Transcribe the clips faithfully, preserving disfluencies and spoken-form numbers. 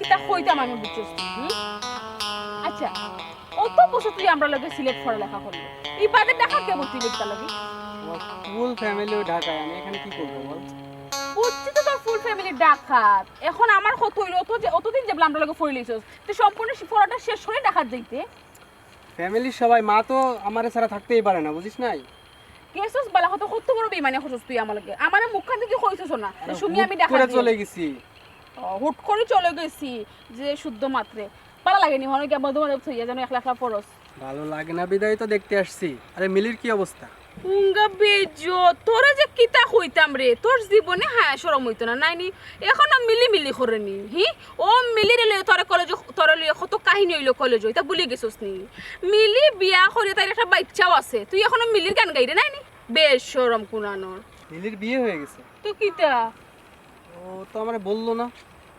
কিতা কইতাম আমি, বুঝছস তুই, হুম? আচ্ছা, অত বছর তুই আমরার লগে সিলেট পড়ালেখা করলি, ই বাদে ঢাকা কে ভর্তি অইলি কিতার লাগি? আমার ফুল ফ্যামিলিও ঢাকায়, আমি এখানে কি করবো বল? বুঝছি তো তোর ফুল ফ্যামিলি ঢাকাত। এখন আমার কথা অইলো, অত যে, অতদিন যেবলা আমরার লগে পড়িলিছস, তুই সম্পূর্ণ শে-, পড়াটা শেষ করি ঢাকাত যাইতে। ফ্যামিলির সবাই, মা তো আমারে ছাড়া থাকতেই পারে না, বুঝিস নাই? গেছস বালা কথা, কত বড় বেইমানি করছস তুই আমার লগে। আমারে মুখখান দিয়া কইছস না, আরে, শুনি হুট আমি ঢাকা করে যাই। চলে গেছি। ও, হুট করি চলে গেছি যে শুদ্ধ মাত্রে। বালা লাগেনি, মনে হয় বন্ধু বান্ধব থইয়া যেন একলা একলা পড়স। ভালো লাগে না বিধায় তো দেখতে আসছি। আরে, মিলির কি অবস্থা? উঙ্গা বেইজ্জত, তোরে যে কিতা কইতাম রে, তোর জীবনে হায়া শরম অইতো না, নাইনি? এখনো মিলি মিলি করে নি, হি? ও মিলিরে লইয়া তোরে কলেজো, তোরে লইয়া কত কাহিনী অইলো কলেজো, ইতা ভুলি গেছস নি? মিলি বিয়া করিয়া তাইর একটা বাইচ্চাও আছে, তুই এখনো মিলির গান গাইরে, নাইনি? বেশরম কুনানর। মিলির বিয়ে হয়ে গেছে। তো কিতা? ও তো আমারে বললো না।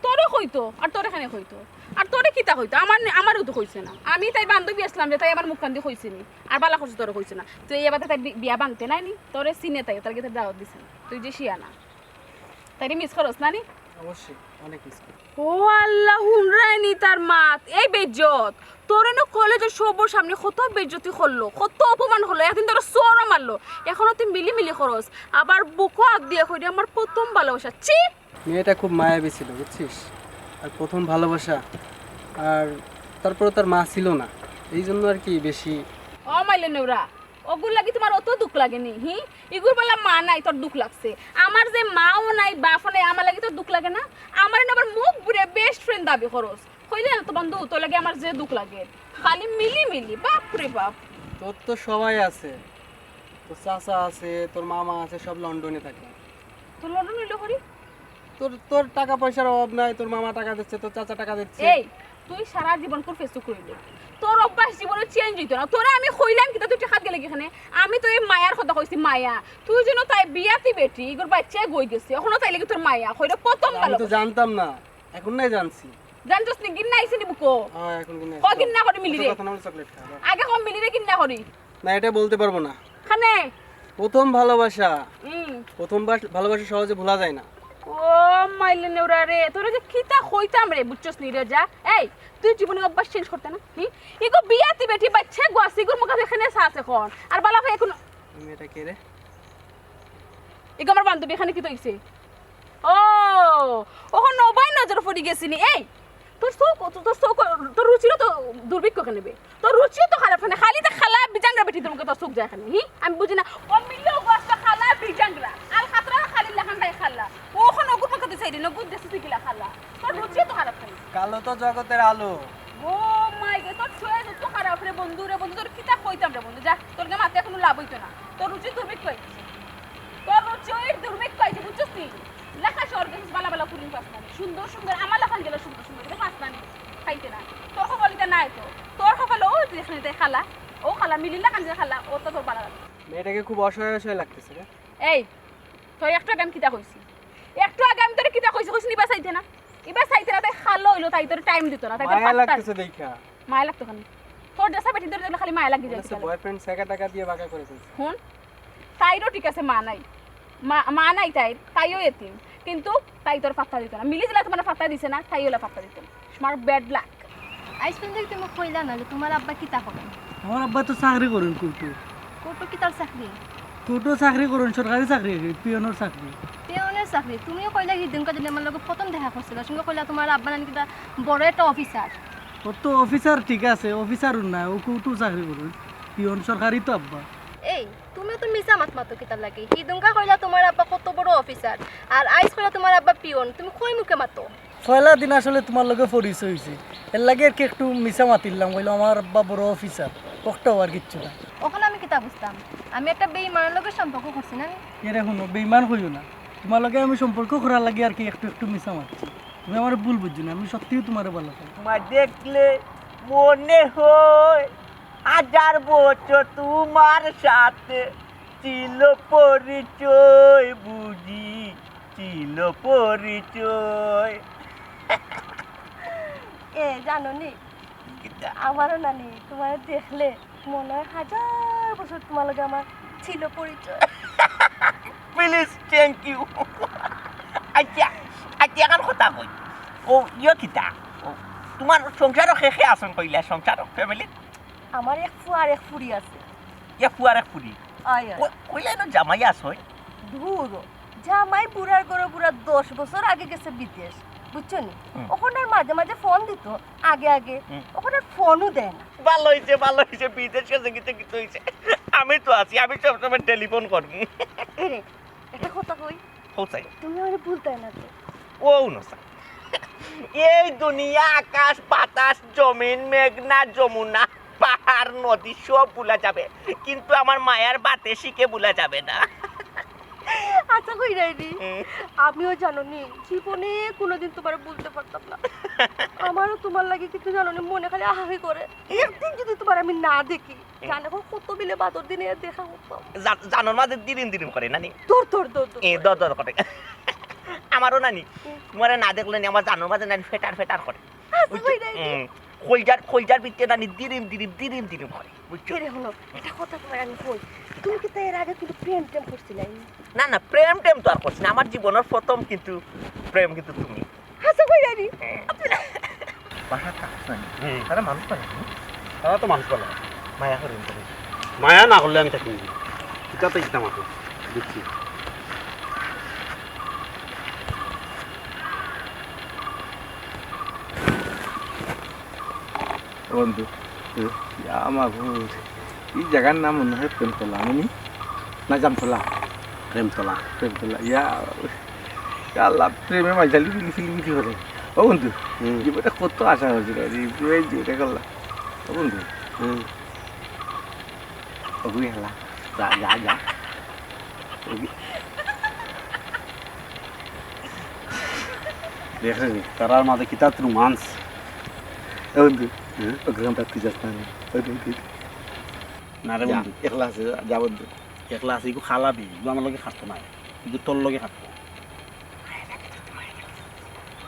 তোরে কইতো, আর তোরে কেনে কইতো? আর তোরে কিতা কইতো? আমার নি-, আমারেও তো কইছে না। আমি তাইর বান্ধবী আছলাম যে তাই আমার মুখখান দিয়া কইছে নি। আর বালা করছে তোরে কইছে না। তুই এবার তাই বি-, বিয়া ভাঙতে নাইনি? তোরে চিনে তাই, তার গেছে দাওয়াত দিছে না। তুই যে শিয়ানা। তাইরে মিস করস না নি? অবশ্যই, অনেক মিস করি। ও আল্লাহ, হুনরায়নি তার মাত। এই বেইজ্জত। তোরে না কলেজর সবর সামনে কত বেইজ্জতি করলো, কত অপমান করলো, একদিন তোরে চড়ও মারলো। এখনো তুই মিলি মিলি করস। আবার বুকো আত দিয়া কইরে আমার প্রথম ভালোবাসা। ছি! মেয়েটা খুব মায়াবী ছিল, বুঝছিস? আর প্রথম ভালোবাসা, আর তারপরে তার মা ছিল না, এই জন্য আর কি বেশি। ও মাইলে নেউরা, ওগুর লাগি তোমার অত দুখ লাগেনি, হি? ইগুর বালা মা নাই, তোর দুখ লাগছে। আমার যে মাও নাই, বাপও নাই, আমার লাগি তোর দুখ লাগে না? আমার না আবার মুখ বুড়ে বেস্ট ফ্রেন্ড দাবি করস। কইলে না তো বন্ধু, তোর লাগি আমার যে দুখ লাগে। খালি মিলি মিলি, বাপ রে বাপ। তোর তো সবাই আছে, তোর চাচা আছে, তোর মামা আছে, সব লন্ডনে থাকে। তোর লন্ডন অইলো করি? তোর, তোর টাকা পয়সার অভাব নাই, তোর মামা টাকা দিচ্ছে, তোর চাচা টাকা দিচ্ছে। এই, তুই সারা জীবন কুর ফেসুক রইলি। তোর অভ্যাস জীবনে চেঞ্জ অইতো না। তোরে আমি কইলাম কিতা, তুই টেকাত গেলে কিখানে? আমি তো এই মায়ার কথা কইছি, মায়া। তুই যেন তাই বিয়াতি বেটি, ইগুর বাইচ্চা গই গেছে। এখনো তাই লাগি তোর মায়া, কইরে প্রথম আমি তো ভালোবাসা। জানতাম না, এখন নাই জানছি। জানছস নি, ঘিন্না আইছে নি বুকো? হ্যাঁ, এখন কিনে ক ঘিন্না করে মিলিরে? কথা না বলে চকলেট খা। আগে ক মিলিরে ঘিন্না করি। না, এটা বলতে পারবো না। খানে? প্রথম ভালোবাসা, হুম। প্রথম ভাস-, ভালোবাসা সহজে ভোলা যায় না। ও মাইলে নেউরা রে, তোরে যে কিতা কইতাম রে, বুঝছস নি রে যা? এই, তুই জীবনে অভ্যাস চেঞ্জ করতে না? হুম? ইগো বিয়াতি বেটি বাইচ্চা গো আছে, ইগোর মুখে এখানে চা আছে এখন। আর বালা ভাই এখন এই মেয়েটা কে রে? ইগো আমার বান্ধবী, এখানে কিতা অইছে? ও, ওখানে ওবাই নজর পড়ি গেছে নি। এই, তোর চোখ, তোর চোখ, তোর রুচিরও তো দুর্ভিক্ষ কেনে বে? তোর রুচিও তো খারাপ কেনে, খালি তো খালা বিজাংরা বেটি তোর মুখে তোর চোখ যায় কেনে, হি? আমি বুঝি না। ও মিললেও গো আস্তা খালা বিজাংরা, আর খাতরা খালি লাখান তাই খালা। ও ওখানে ওগুর মুখে তো চাইলি না, গুদ দেশে তুই গিলা খালা। তোর রুচিও তো খারাপ কেনে। কালো তো জগতের আলো। ও মাই গড, তোর চয়েস তো খারাপ রে বন্ধু, রে বন্ধু, তোর কিতা কইতাম রে বন্ধু, যা, তোর গে মাতে কোনো লাভ অইতো না। তোর রুচি দুর্ভিক্ষ অই গেছে। তোর রুচি ওই দুর্ভিক্ষ অইছে, বুঝছস নি? লেখা শহর গেছিস, বালা বালা কুড়িন পাস না নি। সুন্দর সুন্দর, আমার লাখান গেলে সুন্দর সুন্দর করে পাস না নি। খাইতে না। তোর কপাল ইতা নাই তো। তোর কপাল ও যেখানে তাই খালা, ও খালা, মিলির লাখান যে খালা, ও তো তোর বালা লাগে। মেয়েটাকে খুব অসহায় অসহায় লাগতেছে রে। এই, তোর একটু আগে আমি কিতা কইছি? একটু আগে আমি তোরে কিতা কইছি, কইছি নি, ইবা চাইতে না? ইবা চাইতে না, তাই খালো অইলো, তাই তোরে টাইম দিত না, তাই তোরে মায়া পাত্তা লাগতেছে দেখা। মায়া লাগতো কেন? তোর দেশা বেটি তোর দেখলে খালি মায়া লাগি যায়। বয়ফ্রেন্ড সেকা টাকা দিয়ে বাঁকা করে ফেলছে। হুন, তাইরও ঠিক আছে, মা নাই, মা, মা নাই তাই, তাইও এতিম, কিন্তু তাই তোর পাত্তা দিত না। মিলি দিলা তোমার পাত্তা দিছে না, তাই ওলা পাত্তা দিত না। তোমার ব্যাড লাক। আইজ পর্যন্ত তুমি কইলা না যে তোমার আব্বা কিতা করেন? আমার আব্বা তো চাকরি করেন কোর্টো। কোর্টো কিতার চাকরি? কোর্টো চাকরি করেন, সরকারি চাকরি, পিয়নের চাকরি। পিয়নের চাকরি। তুমিও কইলা হিদিনকা যদি আমার লগে প্রথম দেখা করছিল, সঙ্গে কইলা তোমার আব্বা নানি কিতা বড় একটা অফিসার। ও তো অফিসার, ঠিক আছে, অফিসার না, ও কোর্টো চাকরি করেন, পিয়ন সরকারি তো আব্বা। এই, তুমিও তো মিছা মাত মাতো কিতার লাগি? হিদিনকা কইলা তোমার আব্বা কত বড় অফিসার, আর আইজ কইলা তোমার আব্বা পিয়ন। তুমি কই মুখে মাতো? পয়লা দিন আসলে তোমার লগে পরিচয় হয়েছে, এর লাগে আর কি একটু মিছা মাতিলাম, কইলাম আমার আব্বা বড় অফিসার, ওটাও আর কিচ্ছু না। ওখানে আমি কিতা বুঝতাম? আমি একটা বেইমানের লগে সম্পর্ক করছি না নি? এরে হুনো, বেইমান কইও না, তোমার লগে আমি সম্পর্ক করার লাগি আর কি একটু একটু মিছা মাতছি। তুমি আমার ভুল বুঝছো না, আমি সত্যিই তোমারে ভালো পাই। তোমায় দেখলে মনে হয় হাজার বছর তোমার সাথে ছিল পরিচয় বুঝি, ছিল পরিচয়। এ জানো নি, আমারও নানি তোমার দেখলে মনে হয় হাজার বছর তোমার লগে আমার ছিল পরিচয়। Please, thank you. আচ্ছা, আচ্ছা, এখন কথা কই। ও, ইয়ে কিতা? তুমার সংসারো কে কে আছইন কইলা, সংসারো, ফ্যামিলি? আমার এক ফুয়া আর এক ফুড়ি আছে। এক ফুয়া আর এক ফুড়ি? আয়, আয়। কই-, কইলা ইনো জামাই আছইন? ধুর, জামাই বুড়ার ঘরো বুড়া দশ বছর আগে গেছে বিদেশ, বুঝছো নি? হুম। অখন আর মাঝে মাঝে ফোন দিত, আগে আগে। হুম। অখন আর ফোনও দেয় না। ভালা অইছে, ভালা অইছে, বিদেশ গেছে কিতা কিতা অইছে। আমি তো আছি, আমি সবসময় টেলিফোন করমু। এরে, একটা কথা কই। কও চাই। তুমি আমারে ভুলতায় না তো? ও না চাই। এই দুনিয়া, আকাশ, বাতাস, জমিন, মেঘনা, যমুনা, পাহাড়, নদী সব ভুলা যাবে, কিন্তু আমার মায়ার বাতাসকে ভুলা যাবে না। আচ্ছা কইরায়নি, হুম। আমিও জানো নি, জীবনে কোনোদিন তুমারে ভুলতে পারতাম না। আমারও তুমার লাগি কিন্তু জানো নি, মনে খালি আহাহি করে। একদিন যদি তুমারে আমি না দেখি, জানো কত বিলে বাদর দিনে দেখা করতাম। জা-, জানর মাঝে দিরিম দিরিম করে নানি? দর দর দর দর এ, করে। দর দর করে। আমারও নানি, হুম। তুমারে না দেখলে নি আমার জানর মাঝে নানি ফেটার ফেটার করে। আচ্ছা, বুঝছো? কইরায়নি। হুম। কইলজার, কইলজার ভিতরে নানি দিরিম দিরিম, দিরিম দিরিম করে। বুঝছো? এরে হুনো, একটা কথা তুমারে আমি কই। তুমি কিতা এর আগে কিন্তু প্রেম টেম করছিলায় নি? না, না, প্রেম টেম তো আর করছি না। আমার জীবনর প্রথম কিন্তু প্রেম কিন্তু তুমি। আচ্ছা কইরায়নি। হুম। বাসাত থাকস না নি? হুম। তারা মানুষ পারে না। তারা তো মানুষ পারে না। মায়া করেন তারা। মায়া না করলে আমি থাকি নি। কিতা তো কিতা মাতো। বুঝছি। বন্ধু, হুম। ইয়া মাবুদ, ই জাগার নাম মনে হয় প্রেমতলা, নানি? না জামতলা? প্রেমতলা। প্রেমতলা, ইয়া, ইয়া আল্লাহ, প্রেমে মাইজালি বিলি ফিলি বিলি করে। ও বন্ধু, হুম। জীবনে কত আশা করছি রে, এই প্রেমে জীবনে করলাম। ও বন্ধু। হুম। ওগুই হেলা। যা, যা, যা। ওগুই। দেখরে নি, তারার মাঝে কিতা রোমান্স। এ বন্ধু, হুম? ওগুই আমরা তুই যাস না নি। ওই, ওই, ওই। না রে যা, বন্ধু। একলা আছে, যা, যা বন্ধু। একলা আছে, ইগু খালাবি, ইগু আমার লগে খাটতো না। ইগু তোর লগে খাটতো।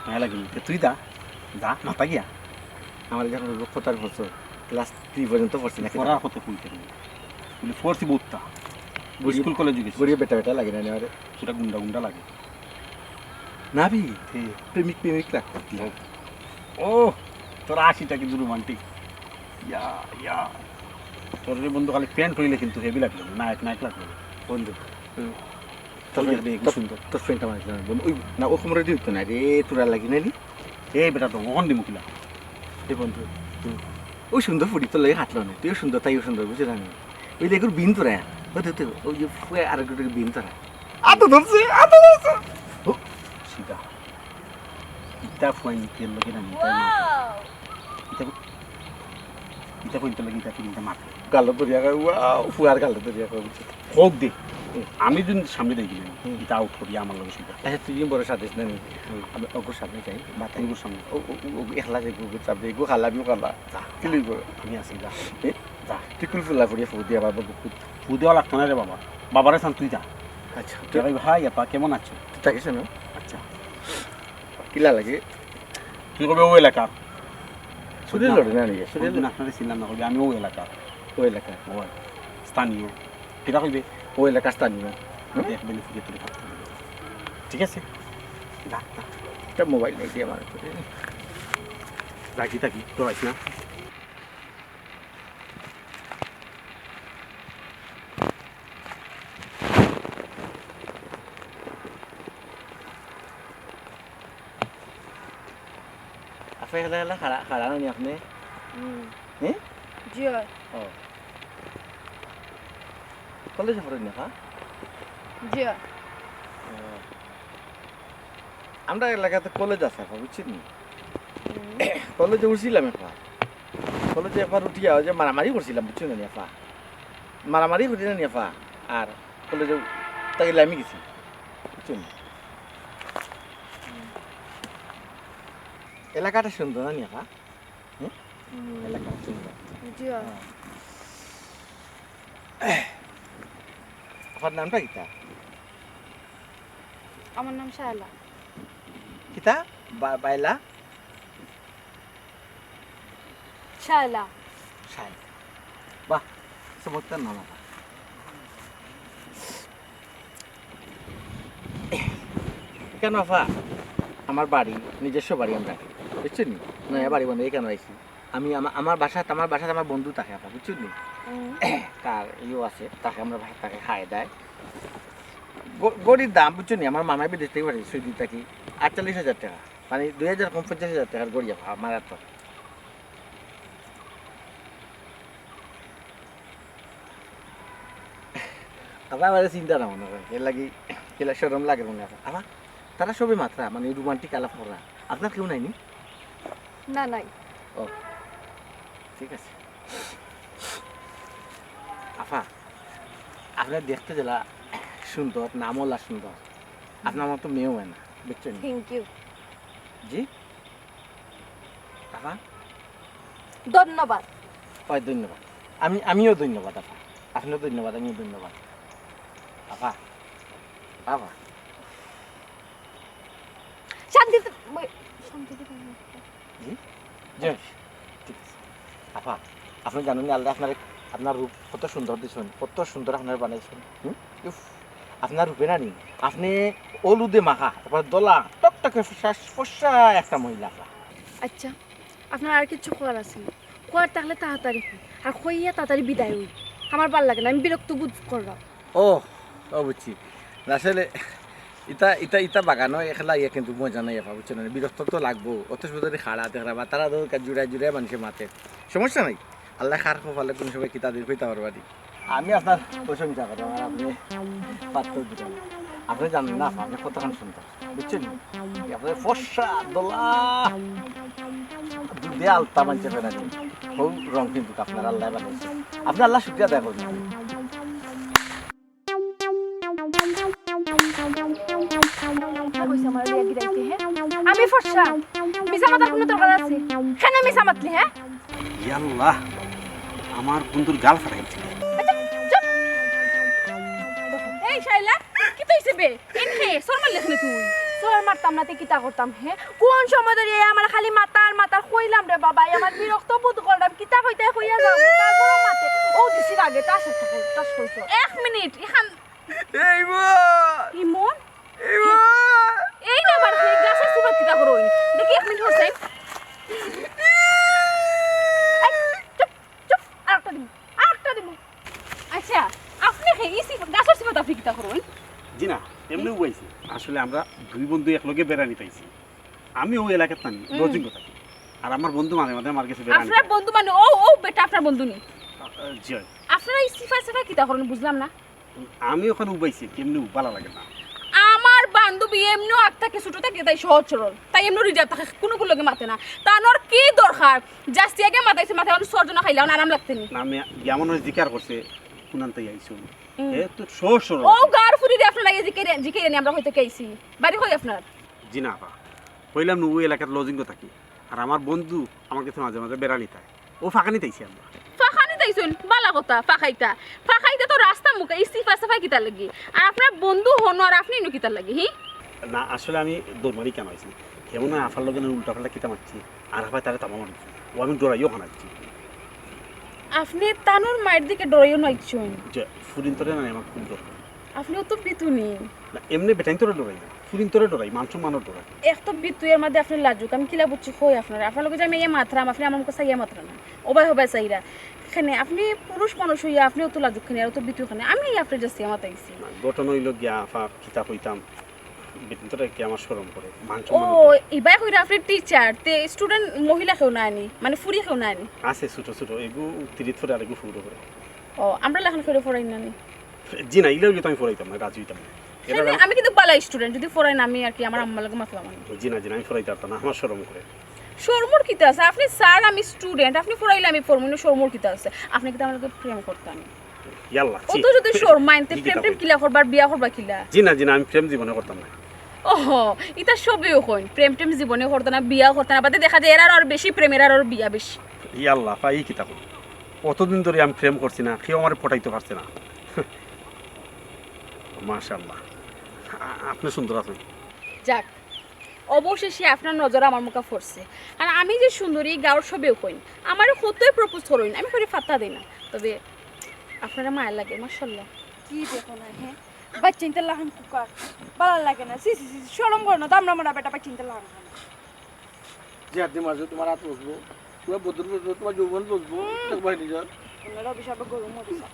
মায়া লাগে নি? তে তুই যা, যা, মাথা গিয়া। আমার যখন হইব কত বছর, ক্লাস থ্রি পর্যন্ত পড়ছি না, পড়ার কথা কইতে নেই। বলে পড়ছি বহুতটা। গরিব, স্কুল কলেজে গেছি। গরিব বেটা বেটা লাগে না রে আমারে। সেটা গুন্ডা গুন্ডা লাগে। না বি, হে। প্রেমিক প্রেমিক লাগতো। ও, তোর আশিটা কিন্তু রোমান্টিক। ইয়া, ইয়া। তোর রে বন্ধু খালি প্যান্ট হইলে কিন্তু হেভি লাগলো, নায়ক নায়ক লাগলো। বন্ধু, হুম। তোর ওই দেখ, বেটা, তোর, সুন্দর। তোর ফ্রেন্ড আমার একজন বন্ধু, ওই, না, ও কোমরে দিত না রে, তোরা লাগি না নি? এ বেটা, তো ওখান দিমু কিলা? এ বন্ধু, হুম। ওই সুন্দর ফুড়ি তোর লাগে হাঁটলো না, তুইও সুন্দর, তাইও সুন্দর, বুঝলি না নি? ওই লেগুর বিন তোরা, ওই তো, তো, ওই যে ফুয়ে আর একটু বিন তোরা। আতো ধরছে, আতো ধরছে। ও, সিধা। ইতা ফুয়াইন তেল লগে না, ইতা না। Wow! ইতা, ইতা কইতে লাগে, ইতা ফিরিংটা মারতে। গালো ধরিয়া কয়, "ওয়াও", ফুয়ার গালো ধরিয়া কয়, বুঝছো? হোক দে। হুম। আমি যদি সামনে দেখি না, হুম। ইতা আউট করি আমার লগে সুবিধা। আচ্ছা, তুই বড় সাদিস না নি? হুম। আমি ওগুর সামনে যাই, মাথায়। ওগুর সামনে। ও, ও, ও, ও একলা যাই, ওগুর সামনে, ওগু খালা, আমিও খালা। যা। কি লইব? আমি আছি, যা। এ? যা। টিকুল ফুলা ফুড়িয়ে ফুড়ি দিয়ে আবার বলবো, খুব। ফুদিয়া লাগতো না রে বাবা। বাবারে সান তুই যা। আচ্ছা, তুই তুই ভাই, আপা, কেমন আছো? তুই থাকিস না? আচ্ছা। কিলা লাগে? তুই কবে ও এলাকার? সুনীল লড়ে না নিয়ে, সুনীল। কোনদিন আপনারে চিনলাম না, কইবে আমি ও এলাকার। ও এলাকার। ও স্থানীয়। কিতা কইবে? ও এলাকার স্থানীয়। হুম? দেখ, বেলি ফুকে তুলে থাকতে হবে। ঠিক আছে? যা, যা। একটা মোবাইল নাই দিয়ে আমার কাছে। রাখি থাকি, তো রাখিস না। আপনি হেলা হেলা খাড়া, খাড়া নানি আপনি? হুম। হ্যাঁ? জি অয়। ও। কলেজে পড়েন না, হ্যাঁ? জি অয়। ও। আমরা এলাকাতে কলেজ আছে, আপা, বুঝছেন নি? হুম। কলেজে উঠছিলাম একবার। কলেজে একবার উঠিয়া ওই যে মারামারি করছিলাম, বুঝছেন নি, আপা? মারামারি করি না নি, আপা? আর কলেজে তাকে লামি গেছি, বুঝছেন নি? এলাকাটা সুন্দর না নি, আপা? হুম? হুম। এলাকাটা সুন্দর। জি। হ্যাঁ। আপার নামটা কিতা? আমার নাম শায়লা। কিতা? বা-, বাইলা? শায়লা। শায়লা। বাহ, চমৎকার নাম আমার। কেন আফা? আমার বাড়ি, নিজস্ব বাড়ি আমরা। বুঝছো নি? নয়া বাড়ি বানাই কেন আইছি? আমি আমা-, আমার বাসাত, আমার বাসাত আমার বন্ধু থাকে, আপা, বুঝছো নি? তার ইয়েও আছে, তাকে আমরা বাসাত থাকে, খায় দায়। গ-, ঘড়ির দাম, বুঝছো নি? আমার মামায় বিদেশ থাকি পাঠাইছে, সৌদি থাকি, আটচল্লিশ হাজার টেকা। মানে দুই হাজার কম পঞ্চাশ হাজার টেকার ঘড়ি, আপা, আমার তো। আপা, আমারে চিনতা না মনে হয়, এর লাগি কিলা শরম লাগে মনে হয়। আপা, তারা সবে মাতরা, মানে রোমান্টিক আলাপ করা। আপনার কেউ নাইনি? না, নাই। ও, ঠিক আছে। আপা, আপনার দেখতে যেলা সুন্দর, নামও লা সুন্দর। আপনার মতো মেয়েও হয় না, বুঝছেন? Thank you। জি? আপা? ধন্যবাদ। হয়, ধন্যবাদ। আমি, আমিও ধন্যবাদ, আপা। আপনিও ধন্যবাদ, আমিও ধন্যবাদ। আপা, আপা। শান্তিতে বই-, শান্তিতে বই। জি? জি, ঠিক আছে। আপা, আপনি জানেন না, আল্লাহ আপনার, আপনার রূপ কত সুন্দর দিছেন, কত সুন্দর আপনার বানাইছেন। হুম? উফ, আপনার রূপে না নি, আপনি হলুদে মাখা, তারপর দলা, টকটকে ফর্সা, ফর্সা একটা মহিলা, আপা। আচ্ছা, আপনার আর কিছু কওয়ার আছে নি? কওয়ার থাকলে তাড়াতাড়ি কইন। আর কইয়া তাড়াতাড়ি বিদায় অই। আমার ভালা লাগে না, আমি বিরক্ত বোধ কররাম। ও, ও বুঝছি। না, আসলে ইতা, ইতা, ইতা বাগানো একলা ইয়া কিন্তু মজা নাই, আপা, বুঝছো না? বিরক্ত তো লাগবো। অত সুন্দর খাড়া দেখরা বা তারা তো জুড়ায় জুড়ায় মানুষে মাতে। সমস্যা নাই। আল্লাহ কার কপালে কোন সময় কিতা দিন কইতা পারবা নি। আমি আপনার প্রশংসা করি, আর আপনি পাত্র দিবেন। আপনি জানেন না, আপনি কতখান সুন্দর, বুঝছেন? আপনি ফর্সা, দলা, দুধে আলতা মানছে ফেরানি। হৌ রং কিন্তু আপনার আল্লাহ বানাইছে। আপনি আল্লাহ শুকরিয়া আদায় করবেন। কইছে আমার বিয়া গিরাইতে, হ্যাঁ? আমি ফর্সা। মিছা মাতার কোনো দরকার আছে? কেনে মিছা মাতলি, হ্যাঁ? ইয়াল্লাহ, আমার বন্ধুর গাল ফাটাইছে। আচ্ছা, চুপ। এই শাইলা, কিতা অইছে বে? এন হে, চড় মারলে কেনে তুই? চড় মারতাম না তে কিতা করতাম, হে? কোন সময় ধরি এই আমার খালি মাতার মাতার কইলাম রে বাবা, এই আমার বিরক্ত বোধ করলাম, কিতা কইতে কইয়া যাও, তারপরও মাতে। ও দিছি আগে, তাস একটা কই, তাস কইছো। এক মিনিট, এখান এই মা! ইমন? এই মা! এই না আবার এই গাছের সুবাদ কিতা করো? দেখি এক মিনিট হচ্ছে। এই, চুপ, চুপ, আরেকটা দিমু, আরেকটা দিমু। আচ্ছা, আপনি কি এই সিফ-, গাছের সুবাদ আপনি কিতা করো? জি না, এমনি উবাইছি। আসলে আমরা দুই বন্ধু এক লগে বেড়ানিত আইছি। আমি ওই এলাকাত নানি, হুম। লজিং কথা। আর আমার বন্ধু মাঝে মাঝে আমার গেছে বেড়ানি। আপনার বন্ধু মানে ও, ও বেটা আপনার বন্ধু নি? আ, আ, জি হয়। আপনারা এই সিফা সিফা কিতা করেন বুঝলাম না। আমি ওখানে উবাইছি, এমনি ভালা লাগে না। আমার বান্ধবী এমনিও আগ থাকে ছোট থাকে, তাই সহজ সরল, তাই এমনি রিজার্ভ থাকে, কোনো কোনো লগে মাতে না। তানোর কি দরকার? জাস্ট আগে মাতাইছে, মাথায় মানুষ সরজনা খাইলে এখন আরাম লাগতে নি। না, আমি যেমন ওই জিকার করছে, কুনান তাই আইছো। হুম। এ তো সহজ সরল। ও গার ফুরি দিয়ে আপনারা এই জিকারে, জিকারে নিয়ে আমরা হয়তো কেছি। বাড়ি কই আপনার? জি না, আপা। কইলাম না, ওই এলাকার লজিং থাকি। আর আমার বন্ধু আমার কাছে মাঝে মাঝে বেড়ানিত আয়। ও ফাঁকানিত আইছি আমরা। ফাঁকানিত আইছইন, বালা কথা, ফাঁকাইতা। ফাঁকাইতা তো রাস্তা মুখা, এই সিফা সাফাই কিতার লাগি? আর আপনার বন্ধু হনো আর আপনি ইনো কিতার লাগি, হি? না, আসলে আমি দৌড় মারি কেন আইছি? কেমন হয় আফার লগে না উল্টাপাল্টা কিতা মারছি, আর আফায় তারে তামা মারছি। ও আমি ডরাইও খান আইছি। আপনি তানোর মায়ের দিকে ডরাইও না ইচ্ছুন? যে ফুরিন্তরে না আমার খুব দরকার। আপনি অত বিতুনি। না, এমনি বেটাইন তোরে ডরাই না, ফুরিন তোরে ডরাই, মান সম্মানও ডরাই। এক তো বিতু এর মধ্যে আপনি লাজুক, আমি কিলা বুঝছি কই আপনার, আপনার লগে যে আমি ইয়ে মাতরাম, আপনি আমার মুখে চাইয়া মাতরা না, ওবায় হবায় চাইরা। এখানে আপনি পুরুষ মানুষ হইয়া আপনি অত লাজুক কেনে, আর অত বিতু কেনে, আমি এই আপনার জাস্ট ইয়ে মাতাইছি। না, ঘটনা হইল গিয়া, আফা, কিতা কইতাম, বেটাইন তোরে কি আমার শরম করে, মান ও, সম্মান ডরাই। ইবায় কইরা আপনি টিচার, তে স্টুডেন্ট মহিলা কেউ নাই নি, মানে ফুরি কেউ নাই নি? আছে ছোট ছোট, এগু তিরিত পড়ে আর এগু ফুরো করে। ও, আমরা লেখান করে পড়াই না নি? জি না, ইলা হইলে তো আমি পড়াইতাম না, রাজি হইতাম না। এরা সেখানে রাম- আমি কিন্তু বালা স্টুডেন্ট, যদি পড়াই না আমি আর কি আমার আম্মার লগে মাতলাম না। জি না, জি না, আমি পড়াইতে পারতাম না, আমার শরম করে। শরমর কিতা আছে? আপনি স্যার, আমি স্টুডেন্ট, আপনি পড়াইলে আমি পড়মু, ইনো শরমর কিতা আছে? আপনি কিতা আমার লগে প্রেম করতা নি? ইয়াল্লা, ও ছি। তো যদি শরমাইন, তে ই কিতা প্রেম টেম কইন? কিলা করবার, বিয়া করবা কিলা? জি না, জি না, আমি প্রেম জীবনে করতাম না। ওহো, ইতা সবেও কইন, প্রেম টেম জীবনে করতা না, বিয়া করতা না, বাদে দেখা যায় এরার আর বেশি প্রেম, এরার আর বিয়া বেশি। ইয়াল্লা, আফা, ই কিতা কইন? অতদিন ধরে আমি প্রেম করছি না, কেউ আমারে পটাইতে পারছে না। মাশাআল্লাহ, আ-, আপনি সুন্দর আছেন। যাক, অবশেষে আপনার নজর আমার মুখে পড়ছে। কারণ আমি যে সুন্দরী, গাঁওর সবেও কইন, আমারে কতই প্রপোজ করইন, আমি করি ফাত্তা দেই না। তবে আপনারা মায়া লাগে, মাশাআল্লাহ। কি দেখো না, হ্যাঁ? বাচ্চা ইনতে লাহান কুকার, ভালা লাগে না। ছি, ছি, ছি, শরম করো না, দামড়া মারা বেটা বাচ্চা ইনতে লাহান খান। যে হাতে মারছো, তোমার হাত বসবো, তোমার বদর বসবো, তোমার যৌবন বসবো, দেখবাই নিজের। আপনারা অভিশাপে গরু মরিছে।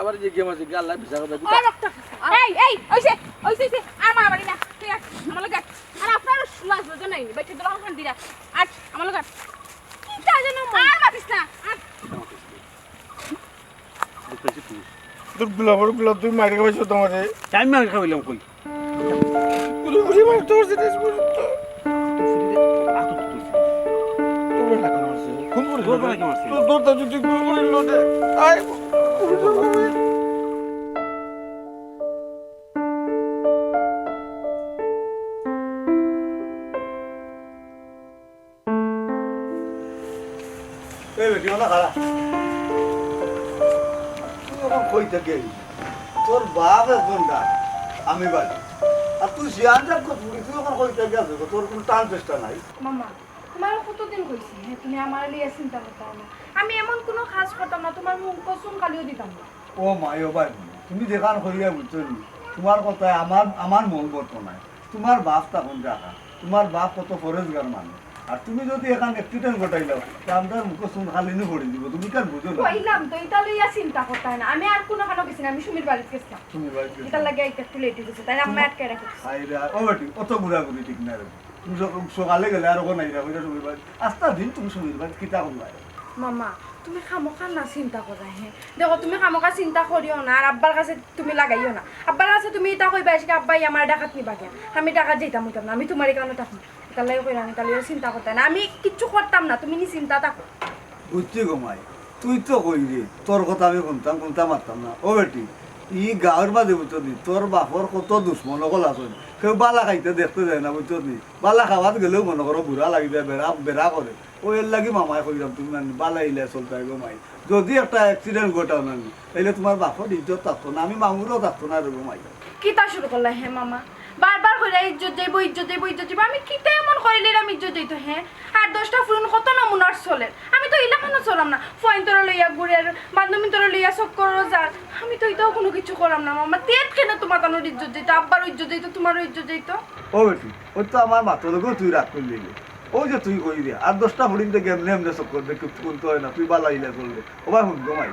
আবার যে গেম আছে, আল্লাহ বিচার করবে। এই, এই, ওইছে, ওইছে, ওইছে। আর মারামারি না, ঠিক আছে? আমার লগে। আর আপনার লাজ লজ্জা নাই নি? বেটি দোলা খান দিরা। আর আমার লগে। কি কাজে না মন? আর মাতিস না। আর দুর্গুলা, বড়গুলা, তুই মাইর খাওয়াইছো তোমারে। আমি মাইর খাওয়াইলাম কই? তুই ঘুরে মারতে পারছিস, শেষ পর্যন্ত। তোর বেটা কেন মারছে? খুন করে তোর বেটা কেন মারছে? তোর, তোর দাদু তুই খুন করে দিল রে। আয়, এই বেটি, ওলা খাড়া। তুই এখন কই থাকি আইলি? তোর বাপ একজন ডাক, আমি বাড়ি। আর তুই সিয়ান যাক কত বুড়ি, তুই এখন কই থাকি আসবে? তোর কোনো টান চেষ্টা নাই। মামা, তোমার কতদিন কইছি, হ্যাঁ, তুমি আমার লিয়া চিন্তা করতাম না। আমি এমন কোনো কাজ করতাম না, তোমার মুখ কসম খালিও দিতাম না। ও মাই, ও ভাই, তুমি যেখান কইয়া বুঝছো নি, তোমার কথায় আমার, আমার মন বর্ত নাই। তোমার বাপ তখন দেখা, তোমার বাপ কত ফরেজগার মানুষ। আর তুমি যদি এখান অ্যাক্সিডেন্ট ঘটাইলাও, তে আমরার মুখো চুন খালি নু পড়ি দিব, তুমি কেন বুঝো না? কইলাম তো, ইটা লইয়া চিন্তা করতায় না। আমি আর কোনো খানো গেছি না, আমি সুমির বাড়িত গেছিলাম। সুমির বাড়িত গেছিলাম। ইটার লাগি আইতে একটু লেট অই গেছে, তাই আম্মা আটকে রাখে। আরে, ও বেটি, অত ঘুরাঘুরি ঠিক না রে। তুমি স-, সকালে গেলে আর ওখানে আইরা, কইরা সুমির বাড়ি। আস্তা দিন তুমি সুমির বাড়ি, কিতা করবায়? মামা, তুমি খামোখা না চিন্তা করায়, হ্যাঁ? দেখো, তুমি খামোখা চিন্তা করিও না, আর আব্বার কাছে তুমি লাগাইও না। আব্বার কাছে তুমি ইটা কইবায়, আজকে আব্বায় আমার ডাকাত নিবা গিয়া। আমি ডাকাত যাইতাম অইতাম না, আমি তোমার এখানো থাকমু। তার লাগি কইরাম, তার লাগি চিন্তা করতায় না। আমি কিচ্ছু করতাম না, তুমি নি চিন্তা থাকো। বুঝছি গো মাই, তুই তো কইরে, তোর কথা আমি হুনতাম, হুনতাম পারতাম না। ও বেটি, ই গাঁওর মাঝে বুঝছো নি, তোর বাপর কত দুশমন অকল আছে। কেউ বালা খাইতে দেখতে যায় না, বুঝছো নি? বালা খাওয়াত গেলেও মনো করো বুরা লাগি যায়, বেড়া, বেড়া করে। ও এর লাগি মামায় কইরাম, তুমি মানে বালা ইলা চলতায় গো মাই। যদি একটা অ্যাক্সিডেন্ট ঘটাও না নি, তাইলে তোমার বাপর ইজ্জত থাকতো না, আমি মামুরও থাকতো না রে গো মাই। কিতা শুরু করলা হে মামা? বারবার কইরা ইজ্জত যাইবো, ইজ্জত যাইবো, ইজ্জত যাইবো। আমি কিতা এমন করিলিরাম ইজ্জত যাইতো হে? আর দশটা ফুরুন কত নমুনার চলের। আমি তো ইলাখানো চলরাম না। ফুয়াইন্তরে লইয়া ঘুরের, বান্ধবীন্তরে লইয়া চক্করো যার। আমি তো ইতাও কুনু কিচ্ছু কররাম না মামা। তে কেনে তোমার তানোর ইজ্জত যাইতো, আব্বারও ইজ্জত যাইতো, তোমারও ইজ্জত যাইতো। ও বেটি, ওই তো আমার মাতর লগেও তুই রাগ করিলিলে। ওই যে তুই কইরে, আর দশটা ফুরুন দেখি এমনে এমনে চক্কর দে, কিচ্ছু কুনতা অয় না, তুই বালা ইলা চলরে। ও ভাই হুন গো মাই,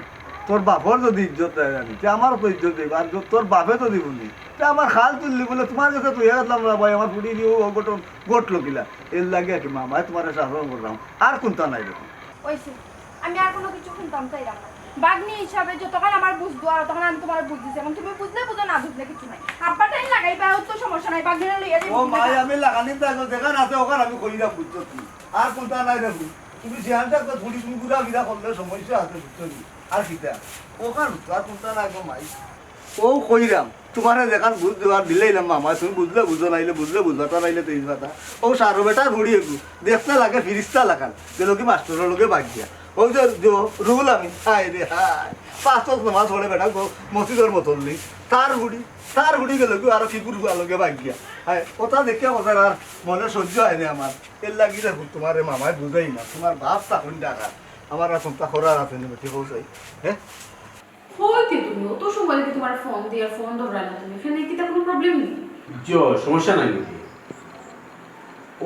তোর বাপর যদি ইজ্জত দেয় জানি, তে আমারও তো ইজ্জত দেবে। আর য-, তোর বাপে যদি হুনি, তে আমার খাল তুললি বলে তোমার গেছে তুই গেছলাম না ভাই, আমার ফুড়ি দিয়ে অঘটন ঘটলো কিলা। এর লাগি আর কি মামায় তোমারে শাসন করলাম, আর কুনতা নাই দেখো। ওইছে, আমি আর কুনু কিচ্ছু হুনতাম চাইরাম না। বাগনি হিসাবে যতক্ষণ আমার বুঝ দেওয়া, তখন আমি তোমারে বুঝ দিছি। এখন তুমি বুঝলে বুঝো, না বুঝলে কিচ্ছু নাই। আব্বা টাইম লাগাইবা, অত সমস্যা নাই, বাগনিরে লইয়া যাইবো ও তুমি মাই, দেখা। আমি লাগানি তো এখন যেখান আছে ওখান আমি কইরাম, বুঝছো নি? আর কুনতা নাই রে। তুমি যেখান থাকবে, তুমি ঘুরা ফিরা করলে সমস্যা আছে, বুঝছো নি? আর কিতা? ওখান তো আর কুনতা নাই গো মাই। ও কইরাম, তোমারে যেখান বুঝ দেওয়ার দিলাইলাম মামায়, তুমি বুঝলে বুঝো, নাইলে বুঝলে বুঝবা, তা নাইলে তেইশ কথা। ও সারো বেটার বুড়ি একটু দেখতে লাগে ফিরিস্তা লাখান, যে লোকে মাস্টরের লগে বাগিয়া। ওই যে, যে রুল আমি, হায় রে হায়, পাঁচ ওয়াক্ত নামাজ পড়ে বেটা গো, মসজিদর মতন নেই। তার বুড়ি, তার বুড়ি গেল কি আরো কি করবো আলোকে বাগিয়া। হায়, ওটা দেখিয়া ওদের আর মনে সহ্য হয়নি আমার। এর লাগি দেখো তোমারে মামায় বুঝাই না, তোমার বাপ তখন ডাকা, আমার আর কোনটা করার আছে না, ঠিক আছে? হ্যাঁ, কই তে তুমি? অত সময় দেখি তোমার ফোন দিয়া, ফোন ধরায় না তুমি। এখানে কিতা কুনু প্রবলেম নি? জি, সমস্যা নাই নাকি?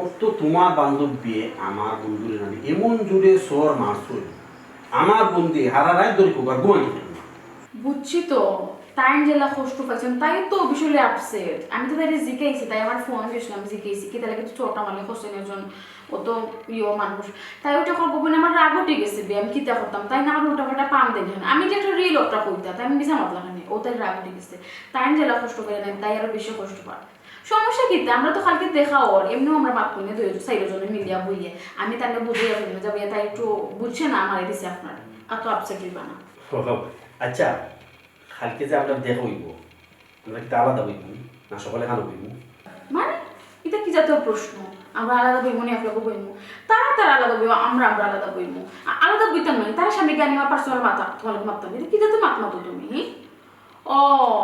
অত তোমার বান্ধবীয়ে আমার বন্ধুরে নানি এমন জোরে চড় মারছইন, আমার বন্ধু হারা রাইত ধরি কুকার ঘুমাই থাকে না। বুঝছি তো, তাইন যেলা কষ্ট পাইছইন, তাই তো অফিসিয়ালি আপসেট। আমি তো তাইরে জিকাইছি, তাই আমার ফোন দিছিলাম, জিকাইছি, কিতা লাগি তো চড়টা মারলে হোসেনের জন অত প্রিয় মানুষ। তাই ওটা কর গোপনে আমার রাগ উঠি গেছে বে, আমি কিতা করতাম? তাই না আমার উল্টা পাল্টা পাম দেন। আমি যে একটা রিয়েল ওটা কইতা, তাই আমি মিছা মাতলাম না, ও তাই রাগ উঠি গেছে। তাই আমি যেলা কষ্ট পাইরা না, তাই আরো বেশি কষ্ট পার। সমস্যা কিতা? আমরা তো কালকে দেখা অর, এমনেও আমরা মাত কইনে দুই চাইর জনে মিলিয়া বইয়া। আমি তাইলে বুঝাইয়া ফেলবো, যাবো, তাই একটু বুঝছে না, আমার দিছে আপনার। অত আপসেট হইবা না। ও, আচ্ছা, কালকে যে আমরা দেখা হইব, আমরা কি আলাদা বইব? না সকালে খানো বইব? মানে, এটা কি জাতীয় প্রশ্ন? আমরা আলাদা বইব নি, একলগে বইব? তারা তারা আলাদা বইব, আমরা আমরা আলাদা বইব। আ-, আলাদা বইতাম না, তারা সামনে গিয়ে আমি আমার পার্সোনাল মাথা, তোমার লগে মাততাম। এটা কি জাতীয় মাত মাতো তুমি, হি? ও,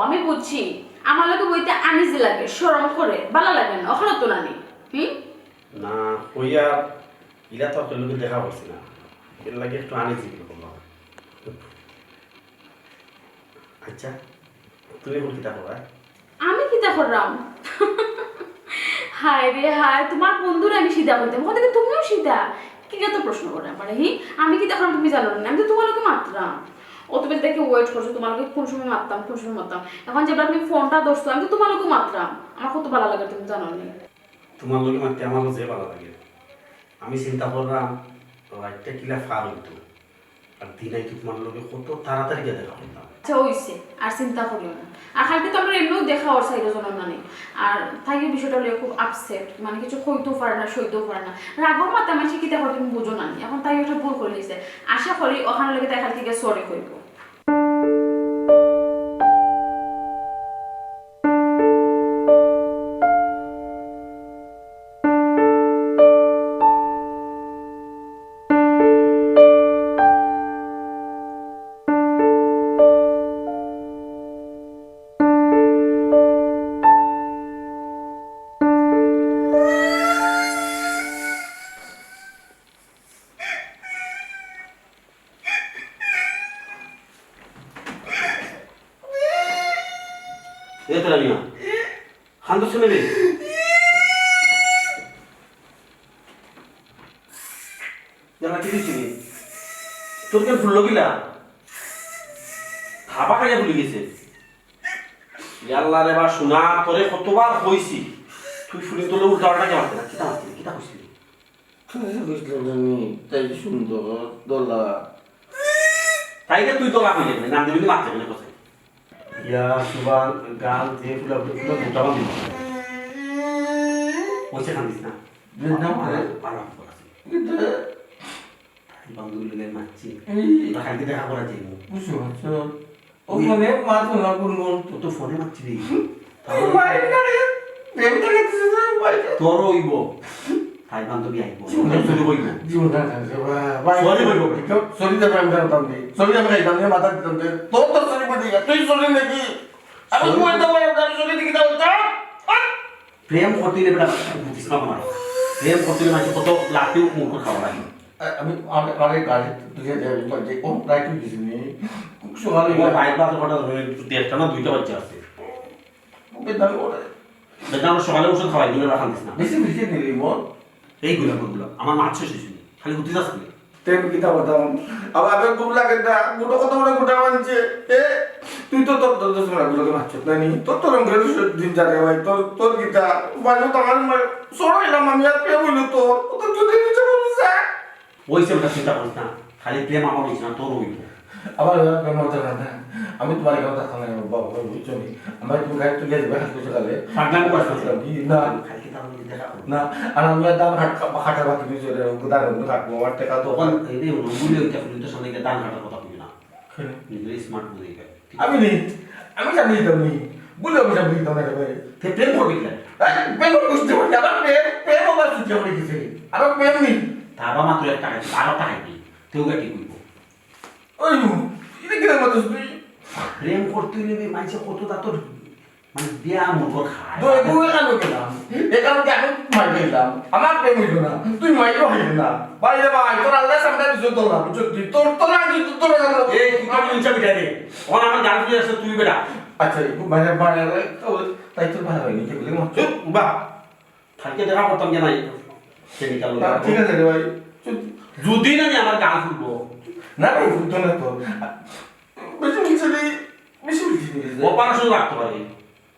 আমি বুঝছি। আমার লগে বইতে আনিজি লাগে, শরম করে, ভালা লাগে না, অখানো তো নানি। হুম? না, কইয়া ইলা তো আপনার লগে দেখা করছি না। এর লাগে একটু আনিজি ফিল করলাম। আচ্ছা, তুমি এখন কিতা করবা? আমি কিতা করলাম? হায় রে হায়, তুমার বন্ধুরে আমি সিধা কইতাম, অখন দেখি তুমিও সিধা। কিতা তো প্রশ্ন করো আমারে, হি? আমি কিতা করতাম তুমি জানো না? আমি তো তুমার লগে মাতরাম। অত বেলা থাকি wait করছো, তুমার লগে কুন সময় মাততাম, কুন সময় মাততাম। অখন যেবলা তুমি ফোনটা ধরছো, আমি তো তুমার লগে মাতরাম। আমার কত ভালা লাগে তুমি জানো না? তুমার লগে মাততে আমারও যে ভালা লাগে। আমি চিন্তা কররাম, রাইতটা কিলা পার অইতো। আর দিন আইতো তুমার লগে কত তাড়াতাড়ি গিয়া দেখা করতাম। আচ্ছা, অইছে, আর চিন্তা করিও না। আর কাইলকে তো আমরার এমনেও দেখা অর চাইরো জনর নানি। আর তাইও বিষয়টা লইয়া খুব upset, মানে কিছু কইতেও পারে না, সইতেও পারে না। রাগর মাথায় মানষে কিতা করে তুমি বুঝো না নি। অখন তাই একটা ভুল করিলিছে। আশা করি অখানর লগে তাই কাইলকে গিয়া sorry কইবো। এ তোরা মিয়া, কান্দছ কেনে রে? জামাই, কিতা অইছে রে? তোর কেনে ফুললো কিলা? থাবা খাইয়া ফুলি গেছে। ইয়াল্লা রে বা সোনা, তোরে কতবার কইছি, তুই ফুলির তলে উল্টা পাল্টা কিতা মাততে না, কিতা মাততে না, কিতা কইছিলি? তুই যে কইছিলি না নি, তাই যে সুন্দর, দলা। তাইরে তুই দলা কইলে কেনে, নাম দিবি মাততে কেনে কথা? ইয়া, সুবান, গাল, যে ফুলা ফুলি, ফুলা মোটা বান্ধি। কইছে কান্দিস না। না, না, আরাম, আরাম কর। তাই বান্ধবী লগে মাতছি। এই। আমরা কালকে দেখা করা যাইব। বুঝছো, বুঝছো? ও ওই ফোনে মাত না, কোন মন? ও তো ফোনে মাতছি রে। এই মাইর না রে। প্রেম করে দিছে তো, মাইর। তোর অইব। তাই বান্ধবী আইব। জীবন চুরি অইব। জীবন না, না, না, ভাই। চুরি অইব। চুরি তো আমি জানতাম নি। চুরি আমি খাইতাম নি, মাথা দিতাম নি। তোর তো চুরি বুঝি না। তুই চুরি নাকি? আমি চুরি। কই তো ভাই, আমি চুরি দেখি দাও, দাও। প্রেম করতে হইলে বেটা বুঝিস না আমার। প্রেম করতে হইলে মানুষ কত লাঠিও মুখ খাওয়া লাগে। আ-, আমি, আমি, আরে গাড়ি তুই যে, যে, যে, ও রাইট হয়ে গেছে নি। খুব সকালে ও বাইক বাসে কটা ধরে, দেড়টা না দুইটা বাচ্চা আছে। বেদাম ওরে। বেদাম সকালে ওষুধ খাওয়াই দিলে রাখান দিস না। বেশি বেশি নিলি মন। এই গুলা, গুলা। আমার মাছ শেষ হয়েছে। খালি উঠে যাস না। তে আমি কিতা করতাম? আবার আমি ঘুম লাগে না, গুটো কত বড় গুটা মানছে। এ, তুই তো তোর, তোর, তোর, তোর, তোর, তোর মারছত না নি? তোর, তোর রঙের দিন যাবে ভাই, তোর, তোর কিতা? মারবো তো আমার মার-, সরো এলাম আমি, আর কে বললো তোর? ও তো চুরি হচ্ছে বলছে। ওই সে ওটা চিন্তা করিস না, খালি প্রেম আমার হইছে না, তোর হইব। আবার ওরা প্রেম হচ্ছে না, না। আমি তোমার এখানে থাকতাম না, বাবা, বুঝছো নি? আমার তুমি গাড়ি তুলে দেবে, হাত পয়সা খাবে। পাগলামি করিস না। কি? না। খালি তার মধ্যে দেখা করবো। না, আর আমি আর দাম হাট-, হাটার বাকি দুই জনের দাম মধ্যে কাটবো, আমার টাকা তো তখন এই যে রুমগুলি ওইটা পর্যন্ত সামনে গিয়ে দাম হাটার কথা কইবি না। কেন? নিজের স্মার্ট বুঝে গেল। আমি নি, আমি জানি তো নি। বলে আমি জানি তো না রে ভাই। তে প্রেম করবি কিনা? এই, প্রেম করতে পারি, আমার প্রেম, প্রেম আমার ছুটি হয়ে গেছে। আমার প্রেম নেই। তা বাবা মাত্র একটা খাইছি, আরো একটা খাইবি। তেও গা কি কইব? ওই, এটা কিরকম কথা তুই? প্রেম করতে হইলে বে, মাইনষে কত তা তোর, মানে, বিয়া মন কর খায়। তো এগুলো কেন গেলাম? এ কারণে আমি মাই গেলাম। আমার প্রেম হইল না। তুই মাইও হইল না। ভাই রে ভাই, তোর আল্লাহ সামনে আমি জোর ধরলাম। বুঝছো তুই? তোর, তোর আগে তুই তোর আগে। এই, তুই তো মন চাবি দে রে। ওখানে আমার গান তুই আসছে, তুই বেটা। আচ্ছা, একটু বাইরে, বাইরে, তাই তোর ভাই হয়নি, কে বলে? চুপ, বাহ। কালকে দেখা করতাম যে নাই, কেমিক্যাল না, ঠিক আছে রে ভাই। যদি না আমি আমার গাল ফুলবো। না ভাই, ফুলতো না তো। বেশি বুঝলি, বেশি বুঝলি। অপারেশন রাখতে পারি।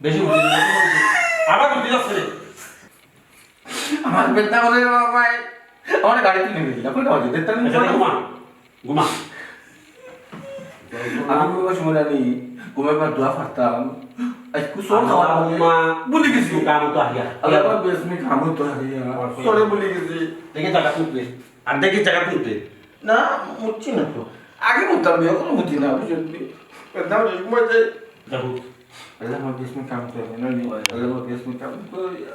বেশি বুঝলি না। আবার বুঝলি আসছে রে। আমার পেটটা করে রে বাবা ভাই। আমার গাড়িতে নিয়ে গেলি, এখন কাজ দেখতে আমি আচ্ছা, ঘুমা। ঘুমা। আমি ঘুমাবার সময় জানি, ঘুমাবার দোয়া পারতাম। আজ কুসুম খাওয়া আল্লাহুম্মা ভুলি গেছি। কাম তো আহিয়া। আল্লাহুম্মা বিসমিকা কাম তো আহিয়া। আমার সরে ভুলি গেছি। দেখি জায়গা তুলতে। আর দেখি জায়গা তুলতে। না, মুতছি না তো। আগে মুততাম, এখন মুতি না, বুঝলি? পেটটা করে ঘুমাই যাই। দেখো। আল্লাহুম্মা বিসমিকা কাম তো আহিয়া। আল্লাহুম্মা বিসমিকা কাম তো আহিয়া।